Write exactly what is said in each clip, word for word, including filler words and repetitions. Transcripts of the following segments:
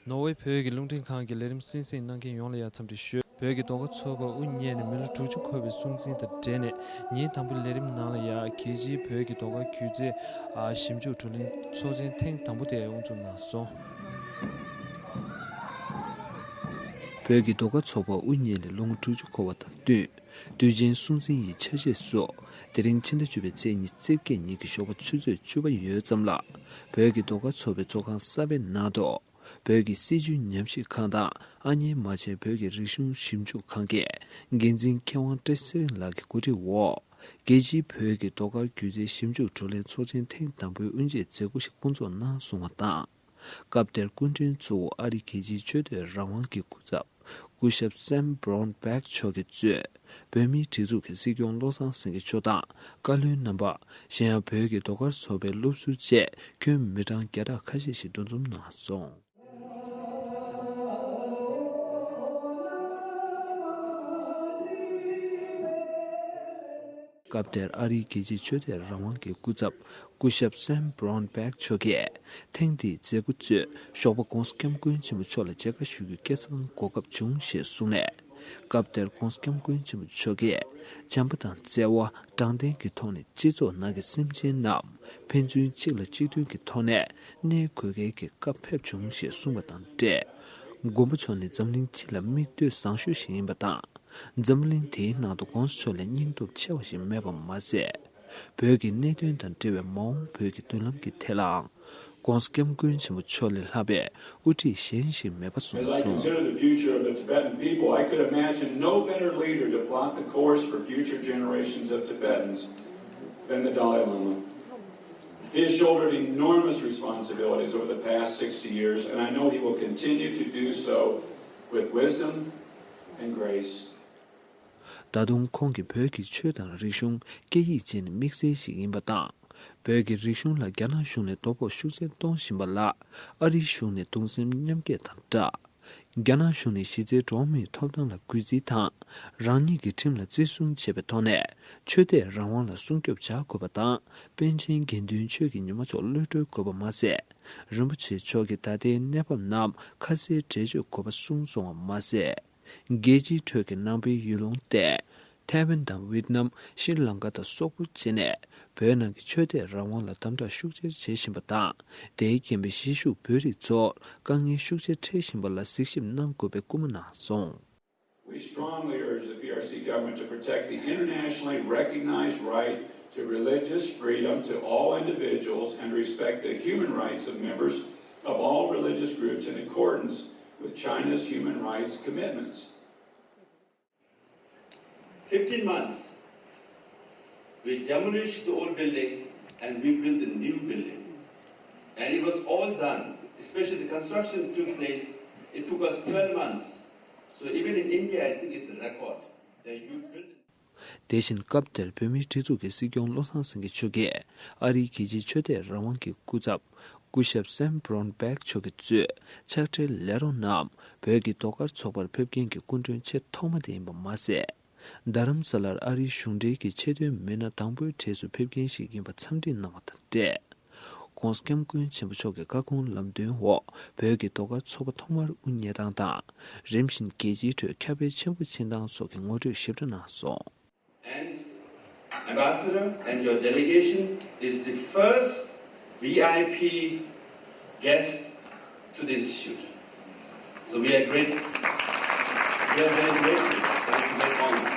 ནོར་ཝེ་བོད་ཀྱི་རླུང་འཕྲིན་ཁང་གི་ལས་རིམ་གསན་གཟིགས་གནང་མཁན་ཡོངས་ལ་ཡང་འཚམས་འདྲི་ཞུ། བོད་ཀྱི་ཟློས་གར་ཚོགས་པ་དབུ་བརྙེས་ནས་མི་ལོ་དྲུག་ཅུ་འཁོར་བའི་སྲུང་བརྩི་དང་འབྲེལ་ནས། ཉིན་དང་པོའི་ལས་རིམ་ནང་ལ་ཡང་རྒྱལ་སྤྱིའི་བོད་ཀྱི་ཟློས་གར་སྒྱུ་རྩལ་ཞིབ་འཇུག་བགྲོ་གླེང་ཚོགས་ཆེན་ཐེངས་དང་པོ་དེ་དབུ་འཛུགས་གནང་སོང་། བོད་ཀྱི་ཟློས་གར་ཚོགས་པ་དབུ་བརྙེས་ནས་ལོ་ངོ་དྲུག་ཅུ་འཁོར་བ་དང་བསྟུན། དུས་ཆེན་སྲུང་བརྩི་ཡི་ཆ་ཤས་སུ། དེ་རིང་ཕྱི་ཟླ་བཅུ་པའི་ཚེས་ཉི་ཤུ་རྩ་བརྒྱད་ཉིན་གྱི་ཞོགས་པ་ཆུ་ཚོད་བཅུ་པ་ཡོལ་ཙམ་ལ། བོད་ཀྱི་ཟློས་གར་ཚོགས་པའི་ཚོགས་ཁང་གསར་པའི་ནང་དུ། བོད་ཀྱི་སྲིད་བྱུས་ཉམས་ཞིབ་ཁང་དང་ཨ་མྱེས་རྨ་ཆེན་བོད་ཀྱི་རིག་གཞུང་ཞིབ་འཇུག་ཁང་གི་འགན་འཛིན་མཁས་དབང་བཀྲ་ཤིས་ཚེ་རིང་ལགས་ཀྱི་གོ་སྒྲིག་འོག་རྒྱལ་སྤྱིའི་བོད་ཀྱི་ཟློས་གར་སྒྱུ་རྩལ་ཞིབ་འཇུག་བགྲོ་གླེང་ཚོགས་ཆེན་ཐེངས་དང་པོའི་དབུ་འབྱེད་མཛད་སྒོ་ཞིག་སྐོང་ཚོགས་གནང་སོང་བ་དང་། སྐབས་དེར་སྐུ་མགྲོན་གཙོ་བོ་ཨ་རིའི་རྒྱལ་སྤྱིའི་ཆོས་དད་རང་དབང་གི་སྐུ་ཚབ། སྐུ་ཞབས་སེམ་བྷོན་བྷེག་མཆོག་གིས་གཙོས། བོད་མིའི་སྒྲིག་འཛུགས་ཀྱི་སྲིད་སྐྱོང་བློ་བཟང་སེང་གེ་མཆོག་དང་བཀའ་བློན་རྣམ་པ། གཞན་ཡང་བོད་ཀྱི་ཟློས་གར་ཚོགས་པའི་སློབ་ཟུར་བཅས་ཁྱོན་མི་གྲངས་བརྒྱ་ཕྲག་ཁ་ཤས་ཤིག་འདུ་འཛོམས་གནང་སོང་། སྐབས་དེར་ཨ་རིའི་རྒྱལ་སྤྱིའི་ཆོས་དད་རང་དབང་གི་སྐུ་ཚབ། སྐུ་ཞབས་སེམ་བྷོན་བྷེག་མཆོག་གིས་ཐེངས་འདིའི་མཛད་སྒོ་གཙོས་ཞོགས་པ་༧གོང་ས་༧སྐྱབས་མགོན་ཆེན་པོ་མཆོག་ལ་མཇལ་ཁ་ཞུ་རྒྱུའི་སྐལ་བཟང་གོ་སྐབས་བྱུང་ཞེས་གསུངས་ནས། སྐབས་དེར་༧གོང་ས་༧སྐྱབས་མགོན་ཆེན་པོ་མཆོག་གིས་བྱམས་པ་དང་བརྩེ་བ་དྲང་བདེན་གྱི་ཐོག་ནས་སྤྱི་ཚོགས་ནང་གི་སེམས་ཅན་རྣམས་ཕན་ཚུན་གཅིག་ལ་གཅིག་མཐུན་གྱི་ཐོག་ནས་གནས་དགོས་གལ་གྱི་སྐབས་ཕེབས་བྱུང་ཞེས་གསུངས་པ་དང་འབྲེལ། མགོན་པོ་མཆོག་ནི་འཛམ་གླིང་སྤྱི་ལ་མིག་ལྟོས་བཟང་ཤོས་ཤིག་ཡིན་པ་དང་། འཛམ་གླིང་དེའི་ནང་དུ་༧གོང་ས་མཆོག་ལས་སྙིང་སྟོབས་ཆེ་བ་ཞིག་མེད་པ་མ་ཟད། བོད་ཀྱི་གནད་དོན་དང་འབྲེལ་བའི་མ་འོངས་བོད་ཀྱི་མདུན་ལམ་གྱི་ཐད་ལའང་༧གོང་ས་༧སྐྱབས་མགོན་ཆེན་པོ་མཆོག་ལས་ལྷག་པའི་དབུ་ཁྲིད་གཞན་ཞིག་མེད་པ་གསུངས་As I སོང་། Consider the future of the Tibetan people, I could imagine no better leader to plot the course for future generations of Tibetans than the Dalai Lama. He has shouldered enormous responsibilities over the past sixty years, and I know he will continue to do so with wisdom and grace. ད་དུང་ཁོང་གིས་བོད་ཀྱི་ཆོས་དང་རིག་གཞུང་སྐད་ཡིག་བཅས་ནི་དམིགས་བསལ་ཞིག་ཡིན་པ་དང་། བོད་ཀྱི་རིག་གཞུང་ལ་རྒྱ་ནག་གཞུང་ནས་དོ་ཕོག་ཤུགས་ཆེན་གཏོང་བཞིན་པ་ལ་ཨ་རིའི་གཞུང་ནས་གདུང་སེམས་མཉམ་སྐྱེད་དང་སྦྲགས། རྒྱ་ནག་གཞུང་ནས་གཞི་རྩའི་འགྲོ་བ་མིའི་ཐོབ་ཐང་ལ་གུས་བརྩི་དང་། རང་ཉིད་ཀྱི་ཁྲིམས་ལ་བརྩི་སྲུང་བྱེད་པའི་ཐོག་ནས་ཆོས་དད་རང་དབང་ལ་སྲུང་སྐྱོབ་བྱ་དགོས་པ་དང་། པཎ་ཆེན་དགེ་འདུན་ཆོས་ཀྱི་ཉི་མ་མཆོག་གློད་གྲོལ་དགོས་པ་མ་ཟད། རིན་པོ་ཆེ་མཆོག་གི་ད་ལྟའི་གནས་བབ་རྣམས་ཁ་གསལ་འགྲེལ་བརྗོད་དགོས་པ་གསུངས་སོང་བ་མ་ཟད། རྒྱལ་སྤྱིའི་ཁྲོད་ཀྱི་ནང་པའི་ཡུལ་ལུང་སྟེ། ཐའེ་ཝན་དང་ཝེད་ནམ། ཤྲི་ལང་ཀ་དང་སོག་པོ་བཅས་ནས་བོད་ནང་གི་ཆོས་དད་རང་དབང་ལ་དམ་དྲག་ཤུགས་ཆེར་བྱེད་བཞིན་པ་དང་། དེའི་རྐྱེན་པས་གཞིས་བཞུགས་བོད་རིགས་ཚོར་དཀའ་ངལ་ཤུགས་ཆེར་འཕྲད་བཞིན་པ་ལ་གཟིགས་ཞིབ་གནང་དགོས་པའི་སྐུལ་མ་གནང་སོང་། We strongly urge the P R C government to protect the internationally recognized right to religious freedom to all individuals and respect the human rights of members of all religious groups in accordance with China's human rights commitments. Fifteen months, we demolished the old building and we built a new building. And it was all done, especially the construction took place, it took us twelve months. So even in India, I think it's a record that you build. དེ་བཞིན་སྐབས་དེར་བོད་མིའི་སྒྲིག་འཛུགས་ཀྱི་སྲིད་སྐྱོང་བློ་བཟང་སེང་གེ་མཆོག་གིས་ཨ་རིའི་རྒྱལ་སྤྱིའི་ཆོས་དད་རང་དབང་གི་སྐུ་ཚབ། སྐུ་ཞབས་སེམ་བྷོན་བྷེག་མཆོག་གིས་གཙོས་ཕྱག་སྦྲེལ་ལས་རོགས་རྣམས་བོད་ཀྱི་ཟློས་གར་ཚོགས་པར་ཕེབས་མཁན་གྱི་སྐུ་མགྲོན་ཆེས་ཐོག་མ་དེ་ཡིན་པ་མ་ཟད། རྡ་རམ་ས་ལར་ཨ་རིའི་གཞུང་འབྲེལ་གྱི་ཆེས་མཐོའི་མི་སྣ་དང་པོའི་གྲས་སུ་ཕེབས་མཁན་ཞིག་ཡིན་པ་འཚམས་འདྲི་གནང་བ་དང་འབྲེལ། ༸གོང་ས་༸སྐྱབས་མགོན་ཆེན་པོ་མཆོག་གི་བཀའ་དགོངས་ལམ་སྟོན་འོག་བོད་ཀྱི་ཟློས་གར་ཚོགས་པ་ཐོག་མར་དབུ་བརྙེས་སྟངས་དང་། རིམ་བཞིན་རྒྱལ་སྤྱིའི་ཁྲོད་ཁྱབ་སྤེལ་ཆེན་པོ་ཕྱིན་སྟངས་སོགས་ཀྱི་ངོ་སྤྲོད་ཞིབ་ཕྲ་གནང་སོང་། And Ambassador and your delegation is the first V I P guest to the Institute. So we are great, we are very grateful. That's a great honor.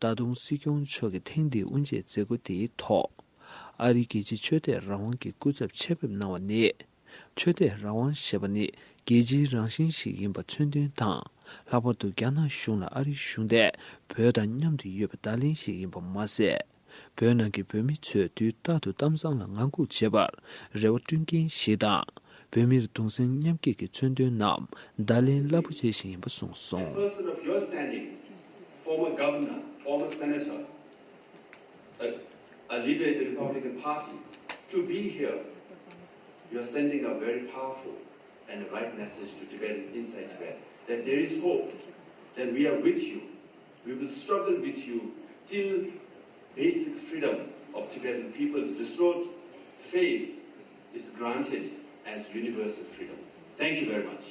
ད་དུང་སྲིད་སྐྱོང་མཆོག་གིས་ཐེངས་འདིའི་དབུ་འབྱེད་མཛད་སྒོ་དེའི་ཐོག་ཨ་རིའི་རྒྱལ་སྤྱིའི་ཆོས་དད་རང་དབང་གི་སྐུ་ཚབ་ཆེད་ཕེབས་གནང་བ་ནི། ཆོས་དད་རང་དབང་ཞེས་པ་ནི་རྒྱལ་སྤྱིའི་རང་བཞིན་ཞིག་ཡིན་པ་མཚོན་དོན་དང་། ལྷག་པར་དུ་རྒྱ་ནག་གཞུང་ལ་ཨ་རིའི་གཞུང་འབྲེལ་བོད་དང་མཉམ་དུ་ཡོད་པའི་བརྡ་ལན་ཞིག་ཡིན་པ་མ་ཟད། བོད་ནང་གི་བོད་མི་ཚོས་དུས་རྟག་ཏུ་གཏམ་བཟང་ལ་ངང་སྒུག་བྱེད་པར་རེ་བ་བསྐྲུན་མཁན་ཞིག་དང་། བོད་མིར་གདུང་སེམས་མཉམ་སྐྱེད་ཀྱི་མཚོན་དོན་རྣམས་བརྡ་ལན་རླབས་པོ་ཆེ་ཞིག་ཡིན་པ་གསུངས་སོང་། A person of your standing, former governor, former senator, a, a leader in the Republican Party, to be here, you are sending a very powerful and a right message to Tibetans inside Tibet, that there is hope, that we are with you, we will struggle with you till basic freedom of Tibetan people is restored, faith is granted, as universal freedom. Thank you very much.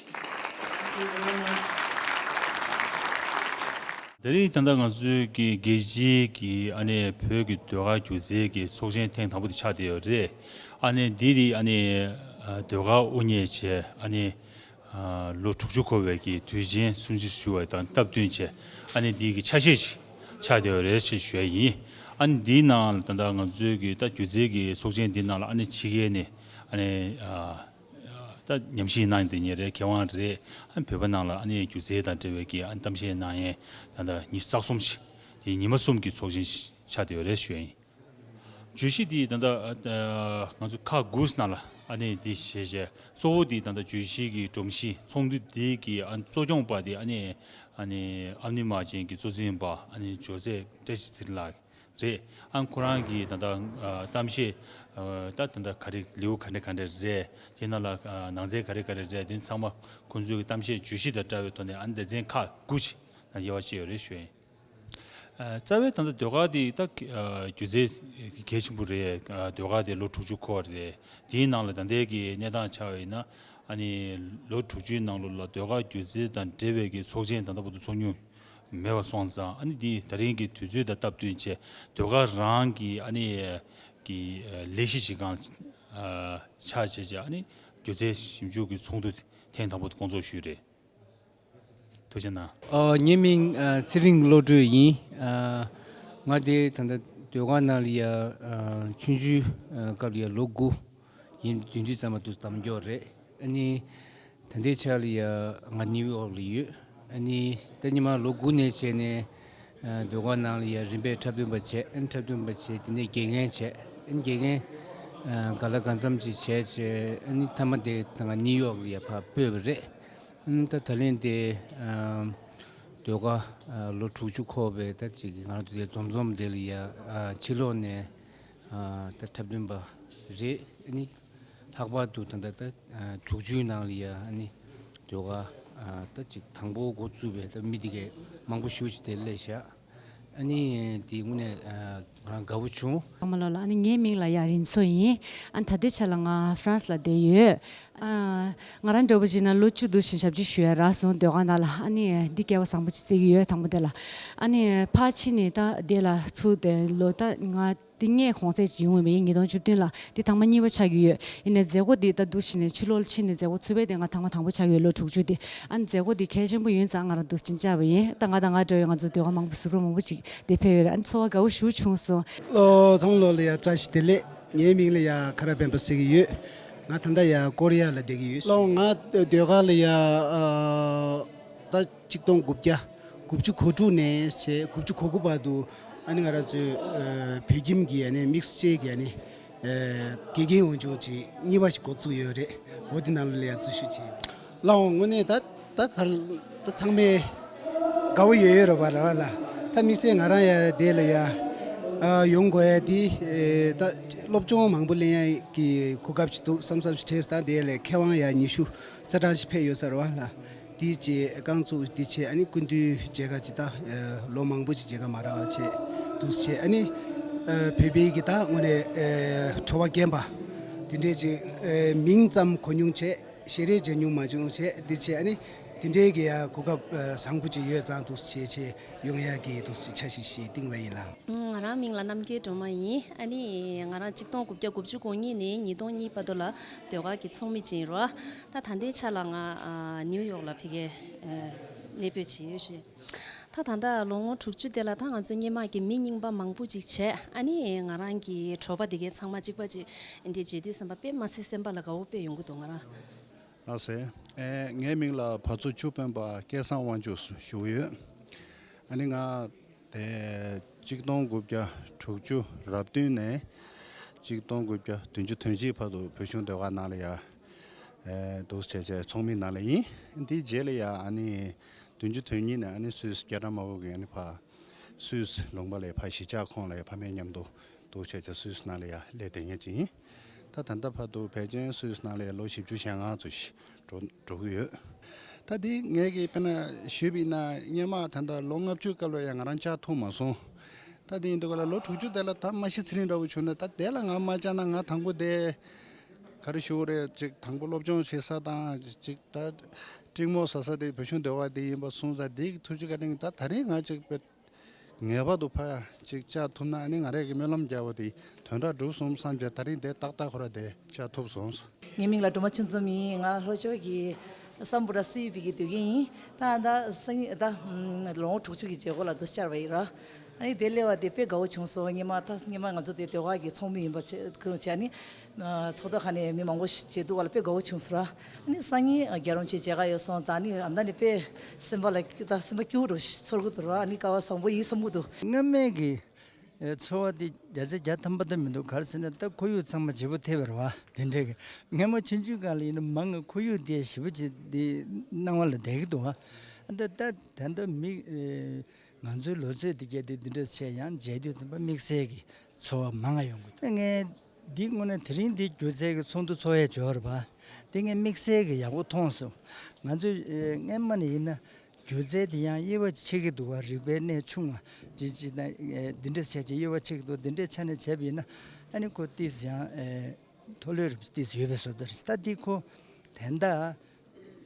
དེ་རིང་ད་ལྟ་ང་ཚོའི་གི་རྒྱལ་སྤྱིའི་གི་ཨ་ནི་བོད་ཀྱི་ཟློས་གར་སྒྱུ་རྩལ་གྱི་ཚོགས་ཆེན་ཐེངས་དང་པོ་དེ་ཆགས་བསྡད་ཡོད་རེད། ཨ་ནི་འདི་དེ་ཨ་ནི་ཨ་ཟློས་གར་དབུ་བརྙེས་བྱས་ཨ་ནི་ཨ་ལོ་དྲུག་ཅུ་འཁོར་བའི་གི་དུས་ཆེན་སྲུང་བརྩི་ཞུ་བ་དང་སྟབས་བསྟུན་བྱས་ཨ་ནི་འདི་གི་ཆ་ཤས་ཅིག་ཆགས་བསྡད་ཡོད་རེད་ཅེས་ཞུ་ཡ་ཡིན། ཨ་ནི་འདིའི་ནང་ལ་ད་ལྟ་ང་ཚོའི་གི་ད་སྒྱུ་རྩལ་གྱི་ཚོགས་ཆེན་འདིའི་ནང་ལ་ཨ་ནི་ཕྱི་རྒྱལ་ནས་ཨ་ནི་ཨ་ད་ཉམས་ཞིབ་གནང་བསྡད་མཁན་རེད། མཁས་དབང་རེད། ཨ་ནི་བོད་པ་ནང་ལ་ཨ་ནི་སྒྱུ་རྩལ་དང་འབྲེལ་བའི་གི་ཨ་ནི་གཏམ་བཤད་གནང་ཡས་ད་ལྟ་ཉི་ཤུ་རྩ་གསུམ་ཞིག་དེ་ཉི་མ་གསུམ་གྱི་ཚོགས་ཆེན་ཞིག་ཆགས་བསྡད་ཡོད་རེད་ཞུ་ཡ་ཡིན། བརྗོད་གཞི་འདི་ད་ལྟ་ཨ་ང་ཚོ་ཁག་དགུ་ནང་ལ་ཨ་ནི་འདི་བྱས་བྱས་གཙོ་བོ་འདི་ད་ལྟ་བརྗོད་གཞི་གི་སྒྲོམ་གཞི་ཚོགས་འདུ་འདི་གི་ཨ་ནི་གཙོ་སྐྱོང་པ་འདི་ཨ་ནི་ཨ་ནི་ཨ་ནི་མ་ཅན་གྱི་གཙོ་འཛིན་པ་ཨ་ནི་ཇོ་སེ་བཀྲ་ཤིས་ཚེ་རིང་ལགས་རེད། ཨ་ཁོ་རང་གིས་ད་ལྟ་ཨ་གཏམ་བཤད་ཨ་ད་ད་ལྟ་ག་རེ་ལེའུ་ག་འདྲ་ག་འདྲ་རེད། དེ་ནང་ལ་ཨ་ནང་ཚན་ག་རེ་ག་རེ་རེད། དེ་ཚང་མ་ཁོང་ཚོའི་གི་གཏམ་བཤད་བརྗོད་གཞི་དང་འདྲ་བའི་ཐོག་ནས་ཨ་ནི་སྡེ་ཚན་ཁག་དགུ་ཅིག་ནང་དབྱེ་བ་ཕྱེ་ཡོད་རེད་ཞུ་ཡིན། ཨ་རྩ་བའི་ད་ལྟ་ཟློས་གར་འདི་ད་ཨ་སྒྱུ་རྩལ་གལ་ཆེན་པོ་རེད། ཨ་ཟློས་གར་དེ་ལོ་དྲུག་ཅུ་འཁོར་བ་རེད། དེའི་ནང་ལ་ད་ལྟའི་གི་གནས་སྟངས་ཆ་བ་ཡིན་ན་ཨ་ནི་ལོ་དྲུག་ཅུའི་ནང་ལོགས་ལ་ཟློས་གར་སྒྱུ་རྩལ་དང་འབྲེལ་བའི་གི་ཚོགས་ཆེན་ད་ལྟ་བར་དུ་ཚོགས་མྱོང་མེད་པ་སོང་ཙང་ཨ་ནི་འདི་ད་རིང་གི་དུས་ཚོད་དང་སྟབས་བསྟུན་བྱས་ཟློས་གར་རང་གི་ཨ་ནི་གི་ཨ་ལས་གཞི་ཞིག་གང་ཨ་ཆགས་བྱས་བྱས་ཨ་ནི་སྒྱུ་རྩལ་ཞིབ་འཇུག་གི་ཚོགས་འདུ་ཐེངས་དང་པོ་དེ་སྐོང་ཚོགས་ཞུས་རེད། ཐུགས་རྗེ་གནང་། ཨ་ངའི་མིང་ཨ་ཚེ་རིང་བློ་གྲོས་ཡིན། ཨ་ང་དེ་ད་ལྟ་ཟློས་གར་ནང་ལ་ཡ་ཨ་ཆུང་ཆུང་ཨ་སྐབས་ལ་ཡ་ལོ་དགུ་ཡིན། བདུན་དུས་ཙམ་པ་དུ་གདམ་འཇོག་རེད། ཨ་ནི་ད་ལྟའི་ཆ་ལ་ཡ་ང་ནིའུ་ཡོག་ལ་ཡོད། ཨ་ནི་ད་ཉི་མ་ལོ་དགུ་ནས་བྱས་ནས་ཨ་ཟློས་གར་ནང་ལ་ཡ་རིམ་པས་འཁྲབ་སྟོན་པ་བྱས། ཨ་ནི་འཁྲབ་སྟོན་པ་བྱས་དེ་ནས་དགེ་རྒན་བྱས། ཨ་ནི་དགེ་རྒན་ཨ་ག་ལ་གང་འཚམ་ཅིག་བྱས་བྱས་ཨ་ནི་མཐའ་མ་དེ་ད་ང་ནིའུ་ཡོག་ལ་ཡ་ཕར་སྤོས་པ་རེད། ཨ་ནི་ད་ད་ལན་དེ་ཨ་ཟློས་གར་ཨ་ལོ་དྲུག་ཅུ་འཁོར་བའི་ད་ཅིག་ང་རང་ཚོ་དེ་འཛོམས་འཛོམས་དེ་ལ་ཡ་ཨ་ཕྱི་ལོགས་ནས་ཨ་ད་འཁྲབ་སྟོན་པ་རེད། ཨ་ནི་ལྷག་པར་དུ་ད་ལྟ་ད་ཨ་དྲུག་ཅུའི་ནང་ལ་ཡ་ཨ་ནི་ཟློས་གར་ཨ་ད་ཅིག་དང་པོ་འགོ་བཙུགས་པའི་ད་མི་དེ་གས་མང་པོ་ཞེ་པོ་ཅིག་དེ་སླེབས་ཤག་ཨ་ནི་དེ་དངོས་གནས་ཨ་ང་རང་དགའ་བོ་བྱུང་། ཚང་མ་ལོ་ལ། ཨ་ནི་ངའི་མིང་ལ་ཡ་རིན་མཚོ་ཡིན། ཨ་ནི་ད་ལྟའི་ཆ་ལ་ང་ཧྥ་རན་སི་ལ་བསྡད་ཡོད། ཨ་ང་རང་འདྲ་པོ་བྱས་ན་ལོ་བཅུ་འདུག་བཞིན་ཞབས་ཕྱི་ཞུ་ཡ་རག་སོང་ཟློས་གར་ནང་ལ། ཨ་ནི་འདི་སྐལ་བ་བཟང་པོ་ཅིག་བརྩི་གི་ཡོད་དང་པོ་དེ་ལ། ཨ་ནི་ཕར་ཕྱིན་ནས་ད་དེ་ལ་ཚུར་དེ་ལོ་ད་ང་དེ་སྔའི་གོང་ཚད་ཅིག་ཡོང་བ་མིན། ཉིས་སྟོང་བཅུ་བདུན་ལ་འདི་ཐེངས་མ་གཉིས་པ་ཆགས་ཀྱི་ཡོད། ཡིན་ནའི་མཛད་སྒོ་འདི་ད་འདུག་བྱས་ནས་ཕྱི་ལོགས་ལ་ཕྱིན་ནས་མཛད་སྒོ་ཚུད་པའི་དེ་ང་ཐེངས་མ་དང་པོ་ཆགས་ཀྱི་ཡོད། ལོ་དྲུག་ཅུ་དེ། ཨ་ནི་མཛད་སྒོ་འདི་གལ་ཆེན་པོ་ཡིན་ཙང་ང་རང་འདུག་ཅིང་བཅར་བ་ཡིན། ད་ང་དང་ང་འདྲ་བའི་ང་ཚོ་ཟློས་གར་མང་པོ་གཟུགས་པོ་མང་པོ་ཅིག་དེ་ཕེབས་ཡོད་རེད། ཨ་ནི་ཚོར་བ་དགའ་བོ་ཞེ་པོ་བྱུང་སོང་། ལོ་ཚང་ལོ་ལ་ཡ་བཀྲ་ཤིས་བདེ་ལེགས། ངའི་མིང་ལ་ཡ་ཁ་ར་སྤེན་པ་ཟེར་གྱི་ཡོད། ང་ད་ལྟ་ཡ་ཀོ་རི་ཡ་ལ་བསྡད་ཀྱི་ཡོད། ལོ་ང་ཟློས་གར་ལ་ཡ་ཨ་ད་གཅིག་སྟོང་དགུ་བརྒྱ་དགུ་བཅུ་གོ་དྲུག་ནས་བྱས་དགུ་བཅུ་གོ་དགུ་བར་དུ་ཨ་ནི་ང་རང་ཚོའི་ཨ་བོད་ཁྱིམ་གྱི་ཨ་ནི་དམིགས་བསལ་གྱི་ཨ་ནི་ཨ་དགེ་རྒན་འོས་སྦྱོང་ཅིག་གཉིས་པ་ཞིག་འགོ་བཙུགས་ཡོད་རེད། འོ་དེ་ནང་ལ་ཡ་འཛུལ་ཞུགས་བྱས། ལགས་འོང་། དངོས་གནས་ད་ད་གར་ད་ཚང་མས་དགའ་བོ་ཡོད་ཡོད་རེད་པ་ར་བ་ལ། ད་དམིགས་བསལ་ང་རང་ཡ་དེ་ལ་ཡ་ཨ་ཡོང་དགོས་ཡ་དེ་ཨེ་ད་སློབ་སྦྱོང་མང་པོ་ལེན་ཡ་གི་གོ་སྐབས་ཅིག་འདུག་བསམ་བསམ་ཞིག་དྲན་སོང་། ད་དེ་ལ་མཁས་དབང་ཡ་ཉི་ཤུ་རྩ་གྲངས་ཤིག་ཕེབས་ཡོད་ས་རེད་བ་ལ། དེ་བྱས་རྐང་བཙུགས་དེ་བྱས་ཨ་ནི་སྐུ་མདུན་མཇལ་ཁ་ཅིག་ད་ཨེ་ལོ་མང་པོ་ཅིག་མཇལ་ཁ་མ་རག་པ་བྱས་འདུག་བྱས། ཨ་ནི་ཨེ་བོད་པའི་གི་ད་དངོས་གནས་ཨེ་བྲོ་བ་རྒྱས་པ་དེ་འདྲས་ཅིག་ཨེ་མིང་ཙམ་གོ་མྱོང་བྱས། ཞལ་རས་མཇལ་མྱོང་མ་བྱུང་བྱས། འདི་བྱས་ཨ་ནི་དེ་འདྲའི་གི་ཡ་གོ་སྐབས་ཨ་བཟང་པོ་ཅིག་ཡོད་ཙང་འདུག་བྱས་བྱས་ཡོང་ཡ་གི་འདུག་ཅིག་འཆར་གཞི་ཞིག་བཏིང་བ་ཡིན་ལགས། ང་རང་མིང་ལ་རྣམ་རྒྱལ་སྒྲོལ་མ་ཡིན། ཨ་ནི་ང་རང་གཅིག་སྟོང་དགུ་བརྒྱ་དགུ་བཅུ་གོ་གཉིས་ནས་ཉིས་སྟོང་གཉིས་བར་དུ་ལ་ཟློས་གར་གྱི་ཚོགས་མི་ཅིག་ཡིན་རོ། ད་ད་ལྟའི་ཆ་ལ་ང་ཨ་ནིའུ་ཡོག་ལ་ཕ་གིར་ཨ་གནས་སྤོས་བྱས་ཡོད་ཞུ། ད་ད་ལྟ་ལོ་ངོ་དྲུག་ཅུ་དེ་ལ་ད་ང་ཚོ་སྔོན་མ་གི་མི་རྙིང་པ་མང་པོ་ཅིག་བྱས། ཨ་ནི་ང་རང་གི་གྲོགས་པོ་དེ་གའི་ཚང་མ་གཅིག་པ་ཅིག་འདི་མཇལ་དུས་ཙམ་པ་དཔེ་མ་སྲིད་སེམས་པ་ལ་དགའ་བོ་དཔེ་ཡོང་གི་འདུག་ང་རང་། ལགས་སེ། ཨེ་ངའི་མིང་ལ་ཕ་ཚོ་ཆུ་དཔོན་པ་སྐལ་བཟང་དབང་ཕྱུག་ཞུ་གི་ཡོད། ཨ་ནི་ང་དེ་གཅིག་སྟོང་དགུ་བརྒྱ་དྲུག་ཅུ་རབ་བདུན་ནས་གཅིག་སྟོང་དགུ་བརྒྱ་བདུན་ཅུ་དོན་གཅིག་བར་དུ་བོད་གཞུང་ཟློས་གར་ནང་ལ་ཡ་ཨེ་འདུག་བྱས་བྱས་ཚོགས་མི་ནང་ལ་ཡིན། འདིའི་རྗེས་ལ་ཡ་ཨ་ནི་བདུན་ཅུ་དོན་གཉིས་ནས་ཨ་ནི་སུད་སི་རྒྱ་གྲམ་དམར་པོ་གི་ཨ་ནི་ཕ་སུད་སི་ལུང་པ་ལ་ཕ་གཞིས་ཆགས་ཁོངས་ལ་ཕ་མའི་མཉམ་དུ་འདུག་བྱས་བྱས་སུད་སི་ནང་ལ་ཡ་སླེབས་བསྡད་མཁན་ཅིག་ཡིན། ད་ད་ལྟ་བར་དུ་ཕལ་ཆེར་སུད་སི་ནང་ལ་ཡ་ལོ་བཞི་བཅུ་ཞེ་ལྔ་ཙམ་ཞིག་འགྲོ་འགྲོ་གི་ཡོད། ད་འདི་ངས་ཀྱིས་དཔེར་ན་ཞུས་པ་ཡིན་ན་སྔོན་མ་ད་ལྟ་ལོ་ལྔ་བཅུ་སྐབས་ལ་ཡ་ང་རང་བཅར་ཐུབ་མ་སོང་། ད་འདི་ཡིན་དུས་ག་ལ་ལོ་དྲུག་ཅུ་དེ་ལ་ད་མ་གཞི་ཚེ་རིང་འདྲ་བོ་བྱུང་ན་ད་དེ་ལ་ང་མ་བཅར་ན་ང་དང་པོ་དེ་ ག་རེ་ཞུ་དགོས་རེད། ཅིག་དང་པོ་སློབ་སྦྱོང་བྱེད་ས་དང་ཅིག་ད་སྤྲིང་མོ་ཟ་ས་དེ་བོད་གཞུང་སྡེ་བ་དེ་ཡིན་པ་སོང་ཙང་དེ་གི་ཐུགས་རྗེ་བཀའ་དྲིན་གྱིས་ད་ད་རིང་ང་ཅིག་དཔེ་ངེས་པར་དུ་ཕ་ཅིག་བཅར་ཐུབ་ན་ཨ་ནི་ང་རང་གི་སྨོན་ལམ་རྒྱག་པ་དེ་དོན་དག་འགྲུབ་སོང་བསམ་བྱས་ད་རིང་དེ་ཏག་ཏག་ཁོ་ར་དེ་བཅར་ཐུབ་སོང་། ངའི་མིང་ལ་སྒྲོལ་མ་ཆོས་འཛོམས་ཡིན། ང་ལྷོ་ཕྱོགས་ཀྱི་སམ་བྷོ་ཊ་སི་ཡུ་པི་གི་སྡོད་མཁན་ཡིན། ད་ད་སང་ཉིན་ད་ལོ་ངོ་དྲུག་ཅུ་གི་བརྗེ་སྒོ་ལ་འདུ་བཅར་བ་ཡིན་ར། ཨ་ནི་དེ་སླེབས་པ་དེ་དཔེ་དགའ་བོ་བྱུང་སོང་། སྔོན་མ་ད་སྔོན་མ་ང་ཚོ་དེ་སྡེ་བ་གི་ཚོགས་མི་ཡིན་པ་བྱས་ཁུལ་བྱས་ནི་ཚོགས་གཙོ་ཁ་ནས་མི་མང་པོ་ཞིག་བྱེད་འདུག་བ་ལ་དཔེ་དགའ་བོ་བྱུང་སོང་ར། ཨ་ནི་སང་ཉིན་རྒྱལ་རོང་ཆེད་མཇལ་ཁ་ཡོད་སོང་ཙང་ནི་ཨ་ད་ནི་དཔེ་སེམས་པ་ལ་ད་སེམས་པ་སྐྱིད་པོ་རུ་ཚོར་གི་འདུག་ར། ཨ་ནི་སྐལ་བ་བཟང་པོ་ཡིན་བསམ་གི་འདུག་སྔ་མའི་གི་ཚོར་བ་དེ་བརྒྱ་ཆ་བརྒྱ་ཐམ་པ་ད་མི་འདུག་ག་རེ་ཟེར་ན་ད་ཁོར་ཡུག་ཚང་མ་བརྗེ་པོ་ཐེབས་པ་རེད་བ། དེ་འདྲ་གི་སྔ་མ་ཆུང་ཆུང་སྒང་ལ་ཡིན་ན་མང་གི་ཁོར་ཡུག་དེ་ཞེ་པོ་ཅིག་དེ་སྣང་བ་ལ་བསྡད་ཀྱི་འདུག་བ། ད་ད་ད་ལྟ་མི་ང་ཚོའི་ལོ་ཚོད་འདི་བརྒྱད་དེ་འདི་འདྲ་བྱས་ཡང་མཇལ་དུས་ཙམ་པ་དམིགས་བསལ་གྱི་ཚོར་བ་མང་ང་ཡོང་གི་འདུག་ངས་འདི་དངོས་གནས་དེ་རིང་འདི་སྒྱུ་རྩལ་གྱི་ཚོགས་འདུ་ཚོགས་ཡས་འབྱོར་བ་འདི་ངས་དམིགས་བསལ་གྱི་ཡག་པོ་མཐོང་སོང་། ང་ཚོས་སྔན་མ་ནས་ཡིན་ན་སྒྱུ་རྩལ་འདི་ཡང་དབྱེ་བ་ཕྱེ་གི་འདུག་བ། རིག་པའི་གནས་ཆུང་བ་ཅི་ཅི་དང་འདི་འདྲ་བྱས་ཀྱི་དབྱེ་བ་ཕྱེ་གི་འདུག་འདི་འདྲའི་ཆ་ནས་བྱས་པ་ཡིན་ན་ཨ་ནི་ཁོ་ཏིས་ཡང་མཐོ་ལོས་རུ་ཏིས་ཡོད་པའི་བཟོ་འདྲ་རེད། ད་འདི་ཁོ་དན་ད།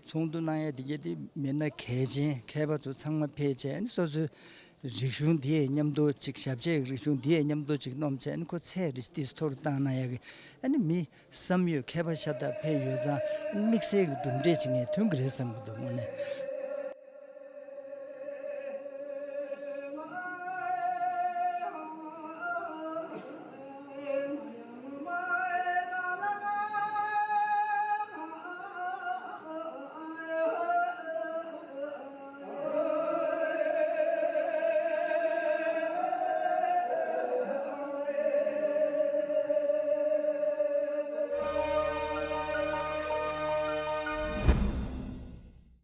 ཚོགས་འདུ་གནང་ཡ་དེ་གྱད་དེ་མི་སྣ་གལ་ཆེན་མཁས་པ་ཚོ་ཚང་མ་ཕེབས་བྱས་ཨ་ནི་སོ་སོའི་རིག་གཞུང་དེའི་མཉམ་དུ་ཅིག་ཞབས་ཕྱི་རིག་གཞུང་དེའི་མཉམ་དུ་ཅིག་སྣོམ་བྱས་ཨ་ནི་ཁོ་ཚད་རེ་ཏིས་མཐོ་རུ་བཏང་གནང་ཡ་གི་ཨ་ནི་མི་བསམ་ཡོད་མཁས་པ་ཤ་སྟག་ཕེབས་ཡོད་ཙང་ཨ་ནི་དམིགས་བསལ་གྱི་གྲུབ་འབྲས་ཅིག་ངས་ཐོན་གི་རེད་བསམ་གི་འདུག་དངོས་གནས་